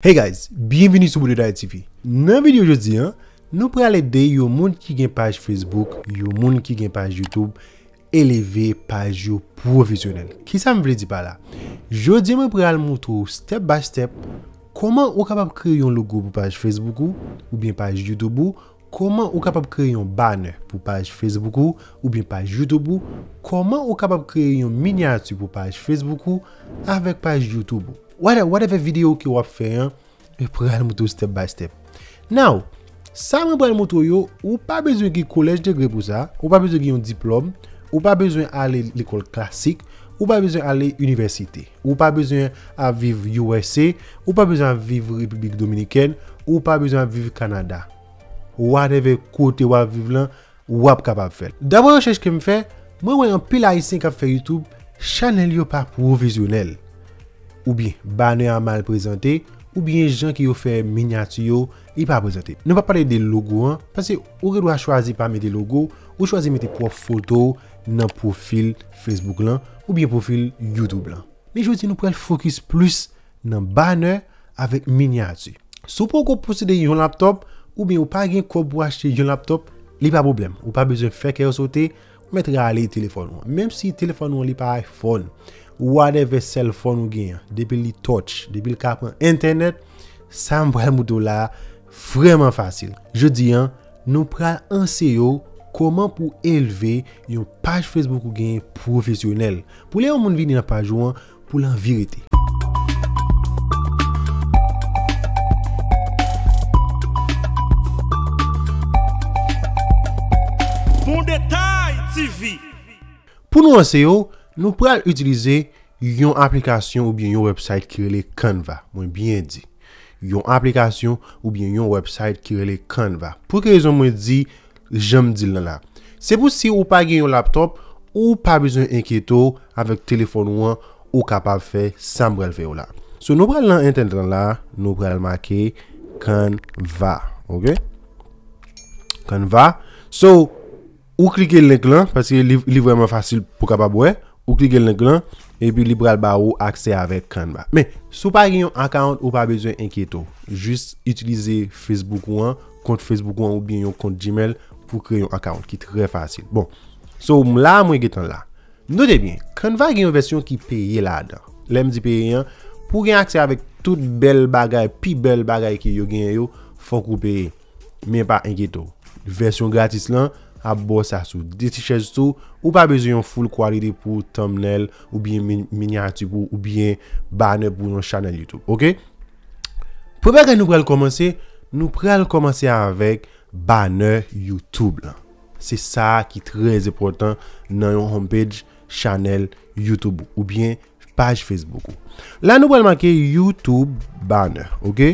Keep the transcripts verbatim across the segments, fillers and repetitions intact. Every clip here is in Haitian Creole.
Hey guys, byenvini sou Boudet Haiti T V. Nan videyo jodi a, nou pral ede yon moun ki gen paj Facebook, yon moun ki gen paj YouTube, eleve paj yo pwofesyonèl. Kisa m vle di pa la? Jodi a mwen pral montre w step by step kòman ou kapab kreye yon logo pou paj Facebook ou, oubyen paj YouTube ou, kòman ou kapab kreye yon banner pou paj Facebook ou, oubyen paj YouTube ou, kòman ou kapab kreye yon minyati pou paj Facebook ou avèk paj YouTube ou. Whatever, whatever videyo ke w ap fè an, e pral montre w step by step. Now, sa mwen pral montre w yo, ou pa bezwen gen college degree pou sa, ou pa bezwen gen yon diplòm, ou pa bezwen ale lekòl klasik, ou pa bezwen ale inivèsite, ou pa bezwen ap viv U S A, ou pa bezwen ap viv Repiblik Dominikèn, ou pa bezwen ap viv Kanada. Whatever kote w ap viv lan, w ap kapab fè l. Daprè rechèch ke m fè, mwen wè anpil Ayisyen k ap fè YouTube, chanèl yo pa pwofesyonèl. Oubyen banner a mal prezante, oubyen jan ke yo fè minyati yo, li pa prezante. Nou pa pale de logo an, paske ou gen dwa chwazi pa mete logo, ou chwazi mete pwòp foto w nan pwofil Facebook lan, oubyen pwofil YouTube lan. Men jodi nou pral fokis plis nan banner avèk minyati. Si w poko posede yon laptop, oubyen ou pa gen kòb pou achte yon laptop, li pa pwoblèm. Ou pa bezwen fè kè w sote, ou mèt rale telefòn ou an. Menm si telefòn ou an li pa iPhone, whatever cell phone ou genyen, depi li touch, depi l ka pran entènèt, sa m pral montre w la vrèman fasil. Jodi a, nou pral anseye w kòman pou elve yon paj Facebook ou genyen pwofesyonèl. Pou lè yon moun vini nan paj ou an, pou l anvi rete. Bon Detay T V. Pou nou anseye w, nou pral itilize yon aplikasyon oubyen yon website ki rele Canva. Mwen byen di. Yon aplikasyon oubyen yon website ki rele Canva. Pou ki rezon mwen di jan m di l lan la? Se pou si ou pa gen yon laptop, ou pa bezwen enkyete w, avèk telefòn ou an, ou kapab fè sa m pral fè w la. So, nou pral nan entènèt lan la, nou pral make Canva, ok? Canva. So, ou klike link lan, paske li, li vrèman fasil pou kapab wè. Ou klike link lan, epi li pral ba ou aksè avèk Canva. Men, si w pa gen yon account, ou pa bezwen enkyete w. Jis itilize Facebook ou an, kont Facebook ou an oubyen yon kont Gmail pou kreye yon account ki trè fasil. Bon, so, m la, mwen gentan la. Note byen, Canva gen yon vèsyon ki peye ladan. Lè m di peye an, pou w gen aksè avèk tout bèl bagay, pi bèl bagay ke yo genyen yo, fòk ou peye. Men pa enkyete w. Vèsyon gratis lan ap ba w sa sou de ti chèz tou. Ou pa bezwen yon full quality pou thumbnail oubyen mi-, minyati pou, oubyen banner pou yon chanèl YouTube, ok? Premye bagay nou pral kòmanse, nou pral kòmanse avèk banner YouTube lan. Se sa ki trè enpòtan nan yon homepage chanèl YouTube ou, oubyen paj Facebook ou. La, nou pral make YouTube banner, ok?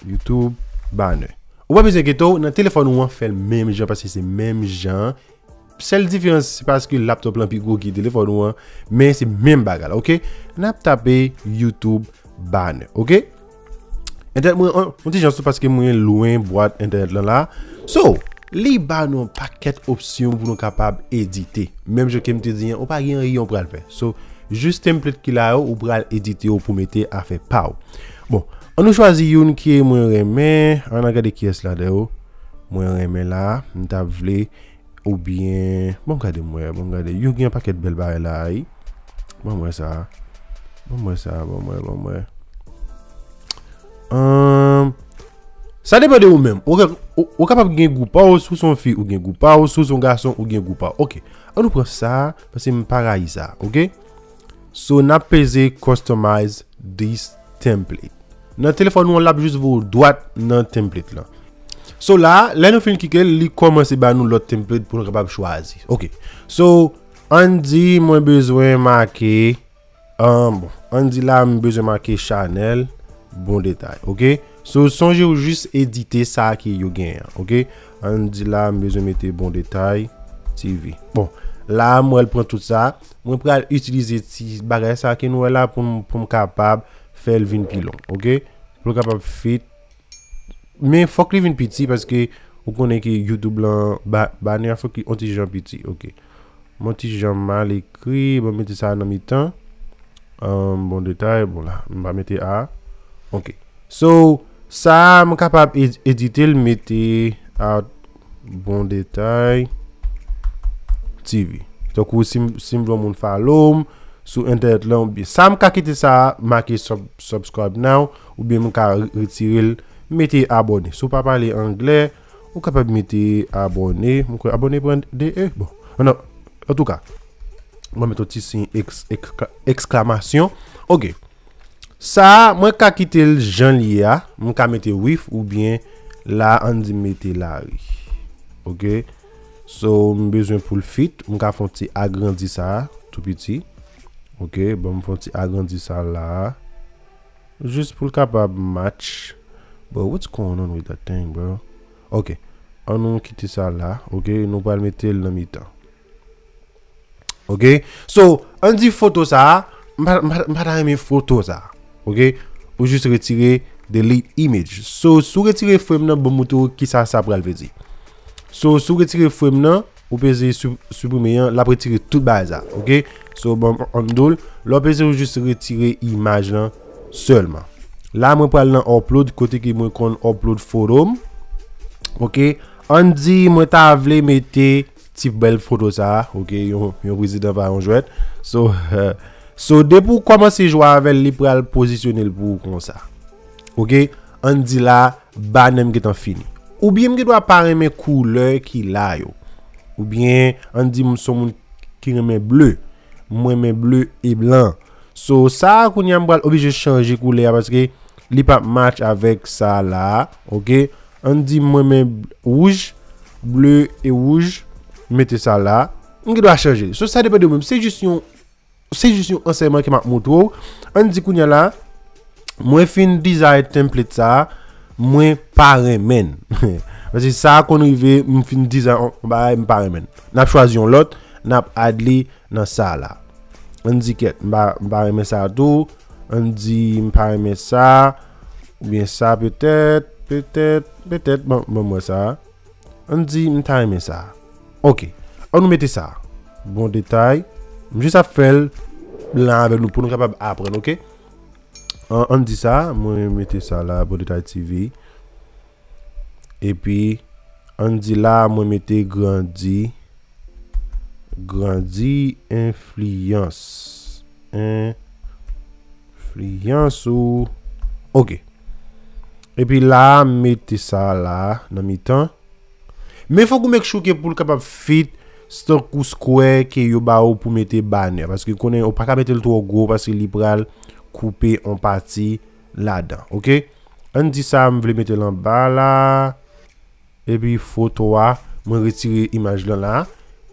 YouTube banner. Ou pa bezwen enkyete w, nan telefòn ou an fè l menm jan, paske se menm jan. Sèl diferans, se paske laptop lan pi gwo ki telefòn ou an, men se menm bagay la, ok? N ap tape YouTube banner, ok? Entènèt mwen, on, on ti jan sou paske mwen lwen bwat entènèt lan la. So, li ba nou yon pakèt opsyon pou nou kapab edite. Menm jan ke m te di an, ou pa gen anyen w pral fè. So, jis template ki la yo, ou pral edite yo pou mete afè pa w. Bon, ann nou chwazi youn ke mwen renmen. Ann al gade kiyès ladan yo mwen renmen la. M t ap vle Oubyen, bon, gade m wè, bon, gade. Yo gen yon pakèt bèl bagay la, wi. Bon, mwen sa. Bon, mwen sa, bon, mwen, bon, mwen. Ahn, sa depann de ou menm. Ou, ou, ou kapab gen gou pa w, si w se yon fi, ou gen gou pa w, si w se yon gason, ou gen gou pa w. Ok. Ann nou pran sa, paske m pa rayi sa, ok? So, n ap peze customize this template. Nan telefòn ou an, l ap jis voye w dwat nan template lan. So la, lè nou fin klike l, li kòmanse ba nou lòt template pou nou kapab chwazi. Ok. So, ann di mwen bezwen make, ahn, bon, ann di la m bezwen make chanèl Bon Detay, ok? So, sonje w jis edite sa ke yo genyen an, ok? Ann di la m bezwen mete Bon Detay T V. Bon, la m wè l pran tout sa. Mwen pral itilize ti bagay sa ke nou wè la pou m, pou m kapab fè l vin pi long, ok? Pou l kapab fit. Men fòk li vin piti paske ou konnen ke YouTube lan, ba, banner a fòk li on ti jan piti, ok? M on ti jan mal ekri, bon, mete sa nan mitan. Ahn, Bon Detay, bon la, m pa mete A. Ok. So, sa a, m kapab ed- edite l, mete a Bon Detay T V. Tankou si m si m vle yon moun follow m sou entènèt lan, oubyen sa, m ka kite sa a make sub, subscribe now, oubyen m ka re- retire l, mete abòne. Si w pa pale anglè, ou kapab mete abòne. Mwen kwè abòne pran de e. Bon, an, antouka, mwen mete yon ti siy eks- eks- eksklamasyon. Ok. Sa a, mwen ka kite l jan l ye a. Mwen ka mete with oubyen la, ann di m mete lari. Ok. So, m bezwen pou l fit. Mwen ka fè yon ti agrandi sa a, tou piti. Ok, bon, m fè yon ti agrandi sa la a. Jis pou l kapab match. Bro, what's going on with that thing, bro? Ok. Ann nou kite sa la. Ok, nou pral mete l nan mitan. Ok. So, ann di foto sa a, m pa, m pa, m pa ta renmen foto sa a. Ok. Ou jis retire delete image. So, si w retire frame nan, bon, m montre w kisa sa pral vle di. So, si w retire frame nan, ou peze su- suprime an, l ap retire tout bagay sa. Ok. So, bon, ann do l, lè w peze, ou jis retire imaj lan sèlman. La, mwen pral nan upload, kote ke mwen konn upload foto m. Ok. Ann di, mwen ta vle mete ti bèl foto sa a, ok, yon, yon prezidan pa yon jwèt. So, so depi w kòmanse jwe avè l, li pral pozisyone l pou ou konsa. Ok, ann di la, banè m gentan fini. Oubyen m gen dwa pa renmen koulè ki la yo. Oubyen, ann di m se yon moun ki renmen ble. Mwen renmen ble e blan. So, sa a, kounye a, m pral oblije chanje koulè a paske li p ap match avèk sa la a, ok? Ann di m renmen wouj, ble e wouj, mete sa la. M gen dwa chanje l. So, sa depann de ou menm. Se jis yon, se jis yon ansèyman ke m ap montre w. Ann di kounye a la, mwen fin design template sa a, mwen pa renmen l. Paske sa a konn rive, m fin design yon bagay, m pa renmen l. N ap chwazi yon lòt, n ap add li nan sa la. Ann di kèt, m pa, m pa renmen sa tou. Ann di m pa renmen sa. Oubyen sa petèt, petèt, petèt. Bon, bon, mwen sa. Ann di m ta renmen sa. Ok. Ann nou mete sa. Bon detay. M jis ap fè l la avèk nou pou nou kapab aprann, ok? An, ann di sa, mwen mete sa la, Bon Detay T V. Epi, ann di la, mwen mete grandi, grandi enfliyans, enfliyans ou, ok. Epi la, m mete sa la, nan mitan. Men fòk ou make sure ke pou l kapab fit, tankou square ke yo ba ou pou mete banè. Paske konnen ou pa ka mete l twò gwo, paske li pral koupe yon pati ladan, ok? Ann di sa, m vle mete l anba la. Epi foto a, mwen retire imaj lan la.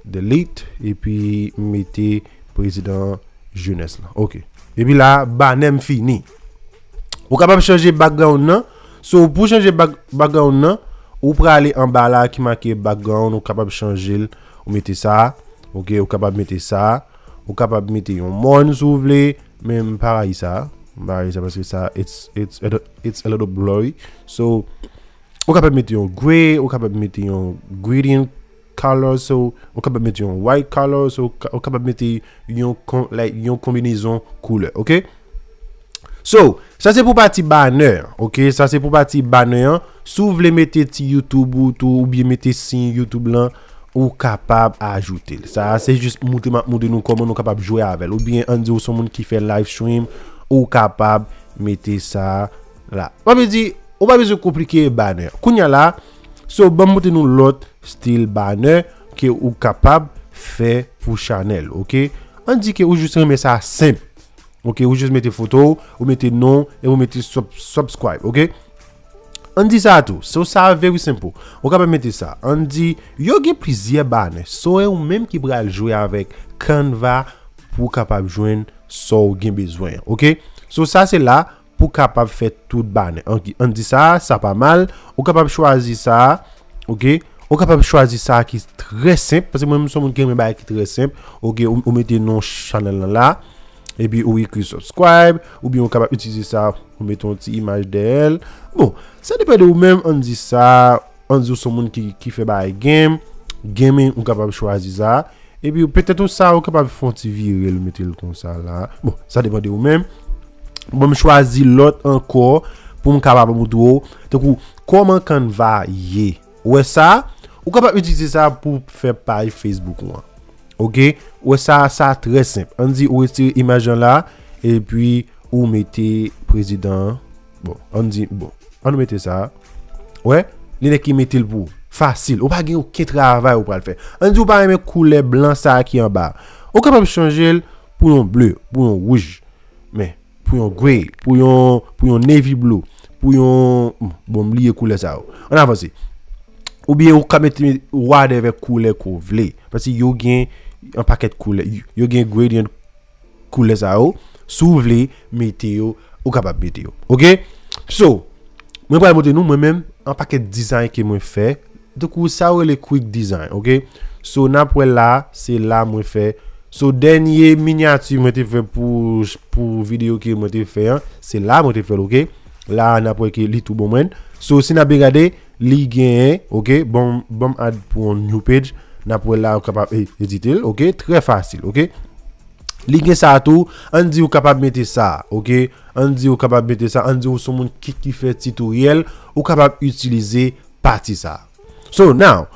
Delete. Epi m mete prezidan jenès lan. Ok. Epi la, banè m fini. Ou kapab chanje background nan. So, pou chanje back- background nan, ou prale anba la ki make background, ou kapab chanje l. Ou mete sa. Ok, ou kapab mete sa. Ou kapab mete yon mòn si w vle. Men m pa rayi sa. M pa rayi sa paske sa, it's, it's, it's a little blurry. So, ou kapab mete yon gray, ou kapab mete yon gradient color, so, ou kapab mete yon white color, so, ou ka- ou kapab mete yon, kon- like, yon konbinezon koulè, ok? So, sa se pou pati banè, ok? Sa se pou pati banè an. Si w vle mete ti YouTube ou tou, oubyen mete siy YouTube lan, ou kapab ajoute l. Sa a se jis montre m ap montre nou kòman nou kapab jwe avè l. Oubyen ann di w se yon moun ki fè live stream, ou kapab mete sa la. Sa vle di, ou pa bezwen konplike banè. Kounye a la, so, ban m montre nou lòt stil banè ke ou kapab fè pou chanèl, ok? Ann di ke ou jis renmen sa senp. Ok, ou jis mete foto w, ou mete non, e ou mete sub- subscribe, ok? Ann di sa tou. So, sa very simple. Ou kapab mete sa. Ann di, yo gen plizyè banè. So, e ou menm ki pral jwe avèk Canva pou w kapab jwenn sa w gen bezwen, ok? So, sa se la pou w kapab fè tout banè. Ann di sa, sa pa mal. Ou kapab chwazi sa, ok? Ou kapab chwazi sa ki trè senp, paske mwen, m se yon moun ki renmen bagay ki trè senp. Ok, ou, ou mete non chanèl lan la, epi ou ekri subscribe, oubyen ou kapab itilize sa, ou mete yon ti imaj dèyè l. Bon, sa depann de ou menm, ann di sa, ann di w se yon moun ki, ki fè bagay game, gaming, ou kapab chwazi sa. Epi petèt ou sa, ou kapab fè yon ti vire l, mete l konsa la. Bon, sa depann de ou menm. Bon, m chwazi lòt ankò pou m kapab montre w. Tankou, kòman Canva ye. Ou wè sa? Ou kapab itilize sa pou fè paj Facebook ou an. Ok? Ou wè sa, sa trè senp. Ann di ou retire imaj lan la, epi ou mete prezidan an. Bon, ann di, bon, ann mete sa. Wè, li nèk ki mete l pou ou. Fasil. Ou pa gen okenn travay ou pral fè. Ann di ou pa renmen koulè blan sa ki anba. Ou kapab chanje l pou yon ble, pou yon wouj. Men, pou yon grey, pou yon, pou yon navy blue, pou yon, bon, m bliye koulè sa yo. Ann avanse. Oubyen ou ka mete whatever koulè ke w vle. Paske yo gen yon pakèt koulè. Yo gen gradient koulè sa yo. Si w vle mete yo, ou kapab mete yo. Ok? So, mwen pral montre nou, mwen menm, yon pakèt design ke mwen fè. Tankou sa yo rele quick design, ok? So, n ap wè la, se la mwen fè. So, dènye minyati mwen te fè pou, pou videyo ke mwen te fè an, se la mwen te fè l, ok? La, n ap wè ke li tou bon mwen. So, si n ap byen gade, li genyen, ok? Bon, bon m add pou yon new page. N ap wè la, ou kapab e- edite l, ok? Trè fasil, ok? Li gen sa tou, ann di ou kapab mete sa, ok? Ann di ou kapab mete sa, ann di ou se yon moun ki, ki fè titoryèl, ou kapab itilize pati sa. So, now,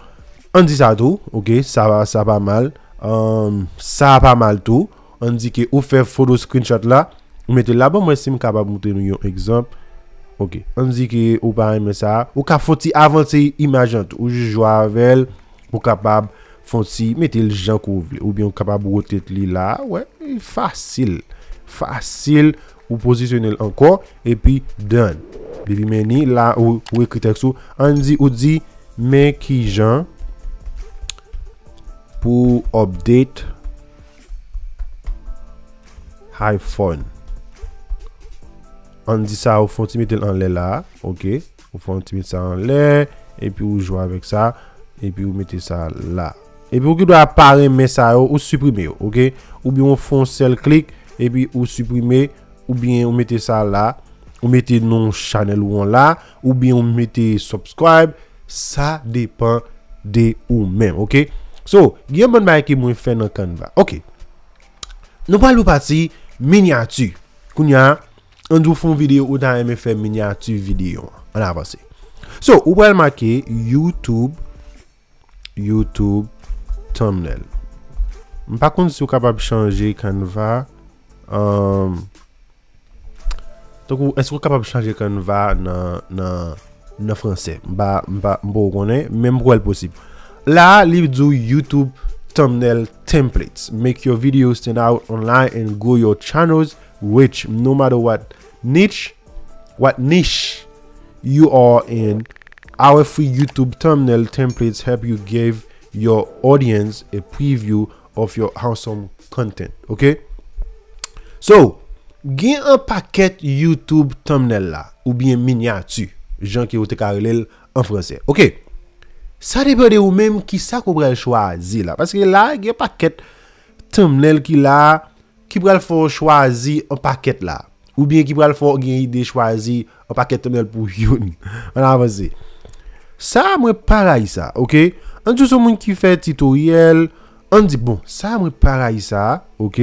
ann di sa tou, ok? Sa, sa pa mal. Um, sa pa mal tou. Ann di ke ou fè foto screenshot la, ou mete l la. Ban mwen si m kapab montre nou yon egzanp. Ok, ann di ke ou pa renmen sa. Ou ka fè yon ti avanse imaj lan tou. Ou jis jwe avè l. Ou kapab fè yon ti mete l jan ke w vle. Oubyen ou kapab rotate li la. Wè, fasil. Fasil. Ou pozisyone l ankò. Epi done. Depi men ni la, ou, ou ekri tèks ou. Ann di, ou di, men kijan pou update iPhone. Ann di sa, ou fè yon ti mete l anlè la, ok? Ou fè yon ti mete sa anlè, epi ou jwe avèk sa, epi ou mete sa la. Epi ou gen dwa pa renmen sa yo, ou siprime yo, ok? Oubyen ou fè yon sèl klik, epi ou siprime, oubyen ou mete sa la, ou mete non chanèl ou an la, oubyen ou mete subscribe, sa depann de ou menm, ok? So, gen yon bann bagay ke mwen fè nan Canva. Ok. Nou pral pou pati minyati. Kounye a, ann di w fè yon videyo, ou ta renmen fè minyati videyo an. Ann avanse. So, ou pral make YouTube, YouTube thumbnail. M pa konn si w kapab chanje Canva. Um, tankou, èske w kapab chanje Canva nan, nan, nan fransè? M pa, m pa, m poko konnen, men m kwè l posib. La, li di w YouTube thumbnail templates. Make your video stand out online and grow your channel's reach no matter what niche, what niche you are in. Our free YouTube thumbnail templates help you give your audience a preview of your awesome content. Ok? So, gen yon pakèt YouTube thumbnail la, oubyen minyati, jan ke ou te ka rele l an fransè. Ok? Sa depann de ou menm kisa ke w pral chwazi la. Paske la, gen pakèt thumbnail ki la, ki pral fè w chwazi yon pakèt la. Oubyen ki pral fè w gen ide chwazi yon pakèt thumbnail pou youn. Ann avanse. Sa, mwen pa rayi sa, ok? Ann di w se yon moun ki fè titoryèl. Ann di, bon, sa, mwen pa rayi sa, ok?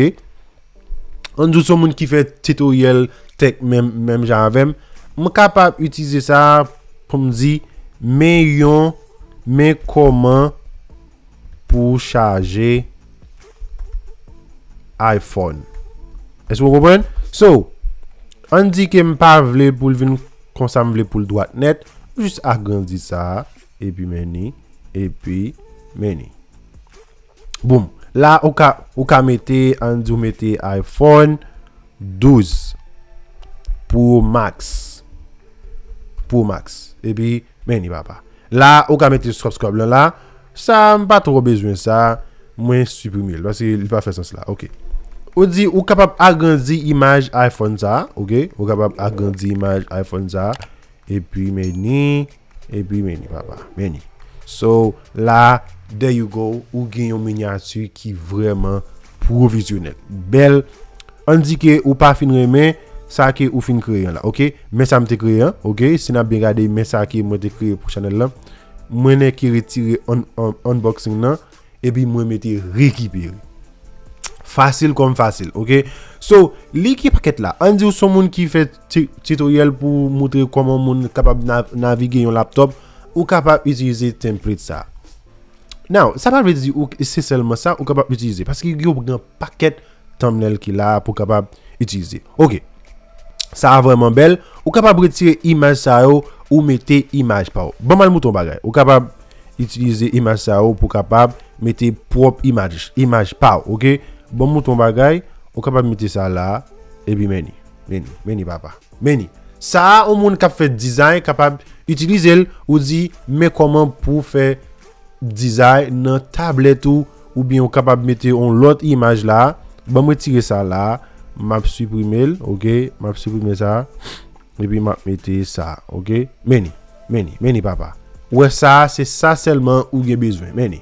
Ann di w se yon moun ki fè titoryèl tech menm, menm jan avè m. Mwen kapab itilize sa pou m di, men yon, men kòman pou chaje iPhone. Èske w konprann? So, ann di ke m pa vle pou l vin konsa, m vle pou l dwat nèt. Ou jis agrandi sa, epi men ni, epi men ni. Boum. La, ou ka, ou ka mete, ann di w mete iPhone douz Pro Max. Pro Max. Epi, men ni papa. La, ou ka mete subscribe lan la. Sa, m pa twò bezwen sa. Mwen siprime l, paske li pa fè sans la. Ok. Ou di, ou kapab agrandi imaj iPhone sa, ok? Ou kapab agrandi imaj iPhone sa. Epi, men ni, epi, men ni, papa. Men ni. So, la, there you go. Ou gen yon minyati ki vrèman pwofesyonèl. Bèl. Ann di ke ou pa fin renmen sa ke ou fin kreye an la, ok? Men sa m te kreye an, ok? Si n ap byen gade, men sa ke mwen te kreye pou chanèl lan. Mwen nèk ki retire un-, un-, unboxing nan, epi mwen mete rekipere. Fasil kòm fasil, ok? So, li ki pakèt la. Ann di w se yon moun ki fè ti- tutorial pou moutre kòman moun kapab na- navige yon laptop, ou kapab itilize template sa. Now, sa pa vle di ou se sèlman sa ou kapab itilize, paske yo gen pakèt thumbnail ki la pou kapab itilize. Ok. Sa a vrèman bèl. Ou kapab retire imaj sa yo, ou mete imaj pa w. Ban m al moutre w bagay. Ou kapab itilize imaj sa yo pou kapab mete pwòp imaj, imaj pa w, ok? Ban m moutre w bagay, ou kapab mete sa la, epi men ni, men ni, men ni papa. Men ni. Sa a, yon moun k ap fè dizay kapab itilize l, ou di, men kòman pou w fè dizay nan tablèt ou, oubyen ou kapab mete yon lòt imaj la. Ban m retire sa la, m ap siprime l, ok? M ap siprime sa, epi m ap mete sa, ok? Men ni, men ni, men ni papa. Ou wè sa, se sa sèlman ou gen bezwen, men ni.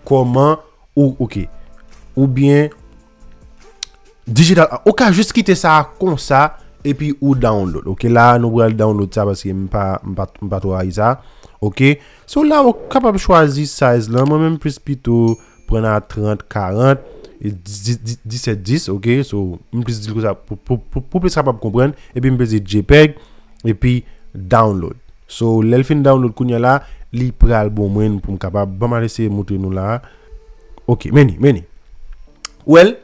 Kòman ou, ok. Oubyen, digital art. Ou ka jis kite sa konsa, epi ou download. Ok, la, nou pral download sa, paske m pa, m pa, m pa twò rayi sa. Ok, so la, ou kapab chwazi size lan. Mwen menm, m plis pito pran a trant, karant, e dis- dis- disèt dis, ok? So, m plis di l konsa pou, pou, pou, pou plis kapab konprann. Epi m peze JPEG, epi download. So, lè l fin download kounye a la, li pral bon mwen pou m kapab. Ban m al eseye moutre nou la. Ok, men ni, men ni. Well,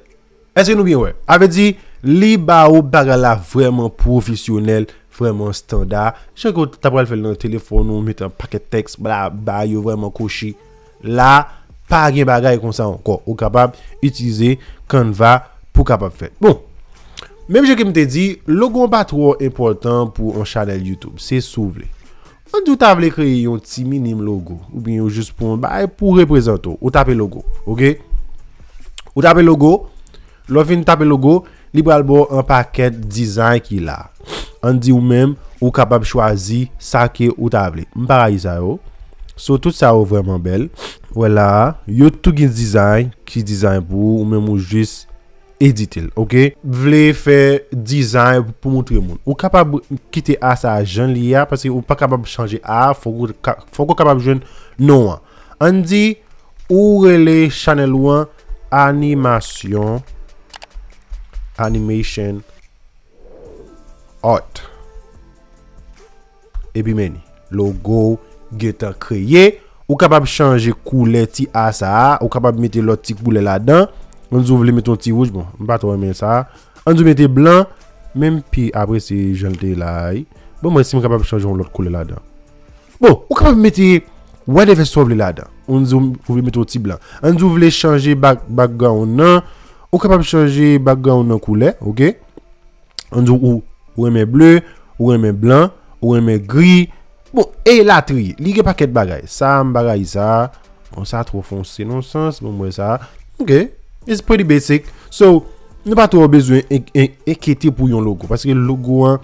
èske nou byen wè? A vle di, li ba ou bagay la vrèman pwofesyonèl, vrèman estanda. Jan ke w ta pral fè l nan telefòn ou, mete an pakèt tèks, bla, ba yo vrèman kochi. La, pa gen bagay konsa ankò. Ou kapab itilize Canva pou kapab fè. Bon, menm jan ke m te di, logo an pa twò enpòtan pou yon chanèl YouTube. Se si w vle. Ann di w ta vle kreye yon ti minim logo, oubyen yo jis pou yon bagay pou reprezante w. Ou tape logo, ok? Ou tape logo, lè w fin tape logo, li pral ba w an pakèt dizay ki la. Ann di w menm, ou kapab chwazi sa ke ou ta vle. M pa rayi sa yo. So, tout sa yo vrèman bèl. Wè la, yo tou gen dizay, ki dizay pou ou, ou menm ou jis edite l, ok? Vle fè dizay pou moutre moun. Ou kapab kite a sa jan li ye a, paske ou pa kapab chanje a, fòk ou ka- fòk ou kapab jwenn non an. Ann di, ou rele chanèl ou an Animasyon, Animation Art. Epi men ni, logo w gentan kreye. Ou kapab chanje koulè ti a sa a, ou kapab mete lòt ti koulè ladan. Ann di w vle mete yon ti wouj, bon, m pa twò renmen sa. Ann di w mete blan, menm pi apre se jan l te la a, wi. Bon, mwen si m kapab chanje yon lòt koulè ladan. Bon, ou kapab mete whatever sa w vle ladan. Ann di w vle mete yon ti blan. Ann di w vle chanje back- background nan, ou kapab chanje background nan koulè, ok? Ann di w ou, ou renmen ble, ou renmen blan, ou renmen gri. Bon, elatriye. Li gen pakèt bagay. Sa, m pa rayi sa. Bon, sa twò fonse nan sans. Bon, m wè sa. Ok. It's pretty basic. So, nou pa twò bezwen en- en- enkyete pou yon logo. Paske logo an,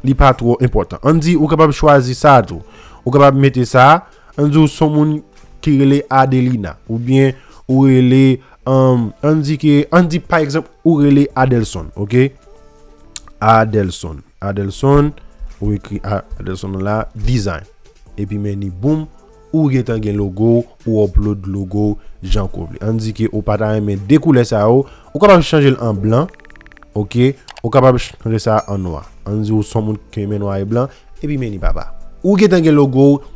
li pa twò enpòtan. Ann di, ou kapab chwazi sa tou. Ou kapab mete sa. Ann di w se yon moun ki rele Adelina. Oubyen, ou rele, um, ann di ke, ann di, pa egzanp, ou rele Adelson, ok? Adelson. Adelson, ou ekri A- Adelson la, design. Epi men ni boum, ou gentan gen logo, ou upload logo jan ke w vle. Ann di ke ou pa ta renmen de koulè sa yo, ou kapab chanje l an blan, ok? Ou kapab chanje sa an nwa. Ann di w se yon moun ki renmen nwa e blan, epi men ni papa. Ou gentan gen logo w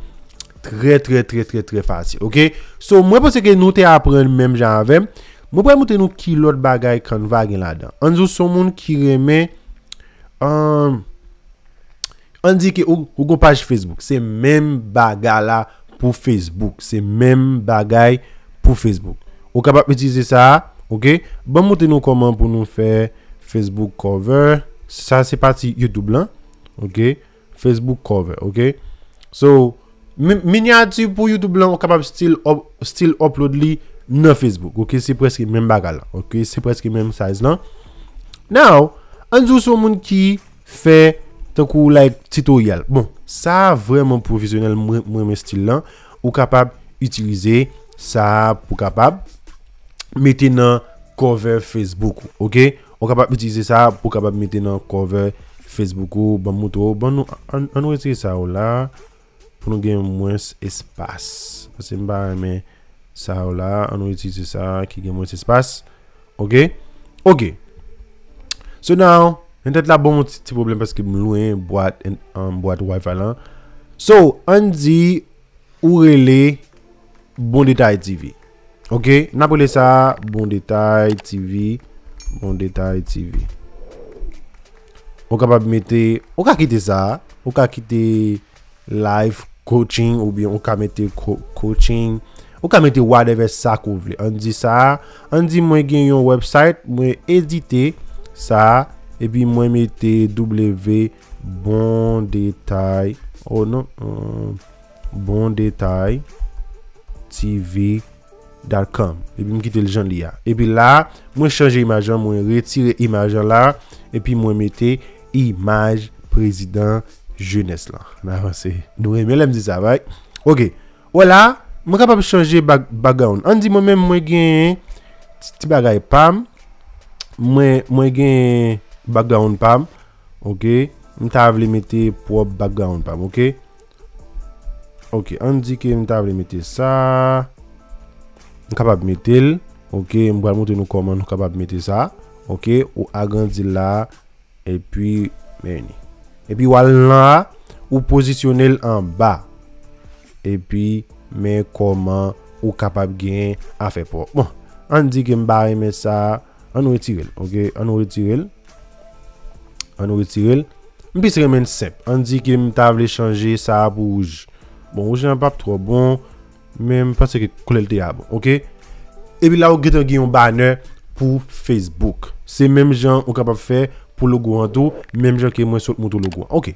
trè, trè, trè, trè, trè fasil, ok? So, mwen panse ke nou te aprann menm jan avè m. Mwen pral montre nou ki lòt bagay Canva gen ladan. Ann di w se yon moun ki renmen, um, ann di ke ou, ou gon paj Facebook. Se menm bagay la pou Facebook. Se menm bagay pou Facebook. Ou kapab itilize sa, ok? Ban m montre nou kòman pou nou fè Facebook cover. Sa se pati YouTube lan, ok? Facebook cover, ok? So, mi- minyati pou YouTube lan, ou kapab still, up- still upload li nan Facebook, ok? Se prèske menm bagay la, ok? Se prèske menm size lan. Now, ann di w se yon moun ki fè tankou, like, tutorial. Bon, sa vrèman pwofesyonèl, mwen mwen renmen stil lan. Ou kapab itilize sa pou kapab mete nan cover Facebook ou, ok? Ou kapab itilize sa pou kapab mete nan cover Facebook ou. Ban m montre w. Ban nou, ann, ann retire sa yo la pou nou gen mwens espas. Paske m pa renmen sa yo la. Ann nou itilize sa ki gen mwens espas. Ok? Ok. So now, entèt la ban m yon ti, ti pwoblèm paske m lwen bwat, en- um, bwat Wi-Fi lan. So, ann di ou rele Bon Detay T V. Ok, n ap rele sa Bon Detay T V. Bon Detay T V. Ou kapab mete, ou ka kite sa, ou ka kite life coaching oubyen ou ka mete co- coaching, ou ka mete whatever sa ke w vle. Ann di sa, ann di mwen gen yon website, mwen edite sa, epi mwen mete W Bon Detay, oh non, um, Bon Detay T V dot com. Epi m kite l jan li a. Epi la, mwen chanje imaj lan, mwen retire imaj lan la, epi mwen mete imaj prezidan jenès lan. N avanse. Nou renmen lè m di sa, right? Ok. Wè la, mwen kapab chanje back- background. Ann di mwen menm mwen gen ti, ti bagay pa m. Mwen, mwen gen background pa m. Ok. M ta vle mete pwòp background pa m, ok? Ok, ann di ke m ta vle mete sa. M kapab mete l. Ok, m pral montre nou kòman nou kapab mete sa. Ok, ou agrandi l la. Epi, men li. Epi w al nan la, ou pozisyone l anba. Epi, men kòman ou kapab gen afè pa w. Bon, ann di ke m pa renmen sa. Ann retire l, ok? Ann retire l. Ann retire l. M plis renmen l senp. Ann di ke m ta vle chanje sa a pou wouj. Bon, wouj lan p ap twò bon, men m panse ke koulè l te a bon, ok? Epi la, ou gentan gen yon banner pou Facebook. Se menm jan ou kapab fè pou logo an tou, menm jan ke mwen sot montre w logo an. Ok.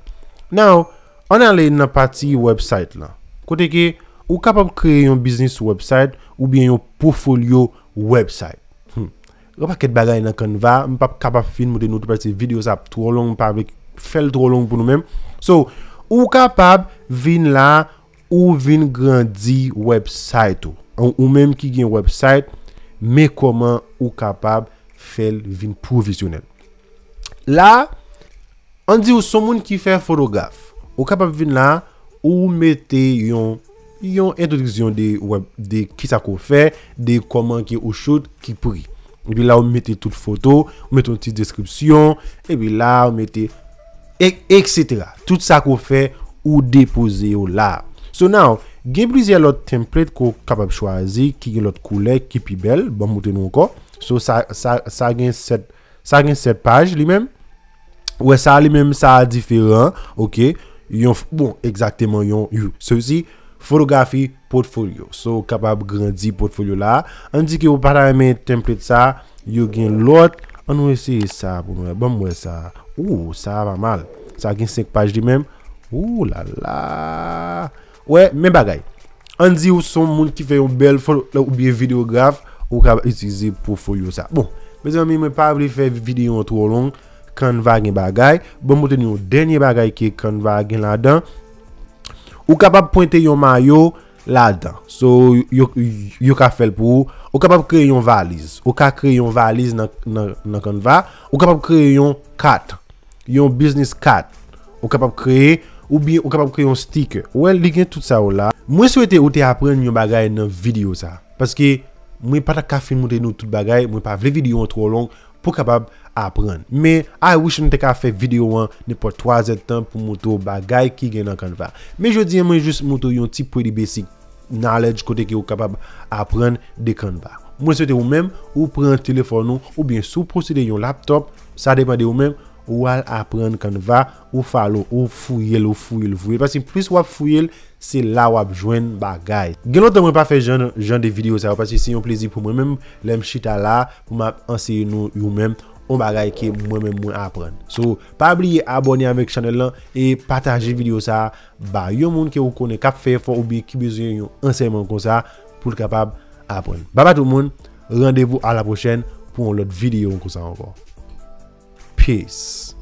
Now, ann ale nan pati website lan. Kote ke ou kapab kreye yon business website oubyen yon portfolio website. Hmm. Gen pakèt bagay nan Canva, m p ap kapab fin montre nou tout paske videyo sa ap twò long, m pa vle fè l twò long pou nou menm. So, ou kapab vin la, ou vin grandi website ou. Ou, ou menm ki gen website, men kòman ou kapab fè l vin pwofesyonèl. La, ann di ou se yon moun ki fè fotograf. Ou kapab vin la, ou mete yon, yon entwodiksyon de web, de kisa ke w fè, de kòman ke ou shoot, ki pri. Epi la, ou mete tout foto, ou mete yon ti deskripsyon, epi la, ou mete, e- etsetera. Tout sa ke w fè, ou depoze yo la. So now, gen plizyè lòt template ke w kapab chwazi, ki gen lòt koulè, ki pi bèl. Ban m montre nou ankò. So, sa, sa, sa gen sèt, sa gen sèt paj li menm. Ou wè sa li menm, sa a diferan, ok? Yon f- bon, egzakteman yon, yon, se si fotografi portfolio. So, ou kapab grandi portfolio la. Ann di ke ou pa ta renmen template sa, yo gen lòt. Ann nou eseye sa pou nou wè. Ban m wè sa. Ou, sa a pa mal. Sa gen senk paj li menm. Ou la la. Wè, men bagay. Ann di ou se yon moun ki fè yon bèl foto oubyen videograf, ou ka itilize portfolio sa. Bon, mezanmi, mwen pa vle fè videyo an twò long. Canva gen bagay. Ban m montre nou yon dènye bagay ke Canva gen ladan. Ou kapab pwente yon mayo ladan. So, yo, yo ka fè l pou ou. Ou kapab kreye yon valiz. Ou ka kreye yon valiz nan, nan, nan Canva. Ou kapab kreye yon kat. Yon business card. Ou kapab kreye, oubyen ou kapab kreye yon sticker. Ou wè, li gen tout sa yo la. Mwen swete ou te aprann yon bagay nan videyo sa. Paske mwen pa ta ka fin montre nou tout bagay, mwen pa vle videyo an twò long pou kapab aprann. Men, I wish mwen te ka fè videyo an nenpòt twa zèdtan pou montre w bagay ki gen nan Canva. Men jodi a, mwen jis montre w yon ti pretty basic knowledge kote ke ou kapab aprann de Canva. Mwen swete ou menm, ou pran telefòn ou, oubyen si w posede yon laptop, sa depann de ou menm, ou al aprann Canva, ou follow, ou fouye l, ou fouye l, fouye l. Paske plis w ap fouye l, se la w ap jwenn bagay. Gen lontan mwen pa fè jan, jan de videyo sa yo, paske se yon plezi pou mwen menm, lè m chita la, pou m ap anseye nou, ou menm, yon bagay ke mwen menm mwen aprann. So, pa bliye abòne avèk chanèl lan e pataje videyo sa a ba yon moun ke ou konnen k ap fè efò oubyen ki bezwen yon ansèyman konsa pou l kapab aprann. Baba tout moun, randevou a la pwochèn pou yon lòt videyo konsa ankò. Peace.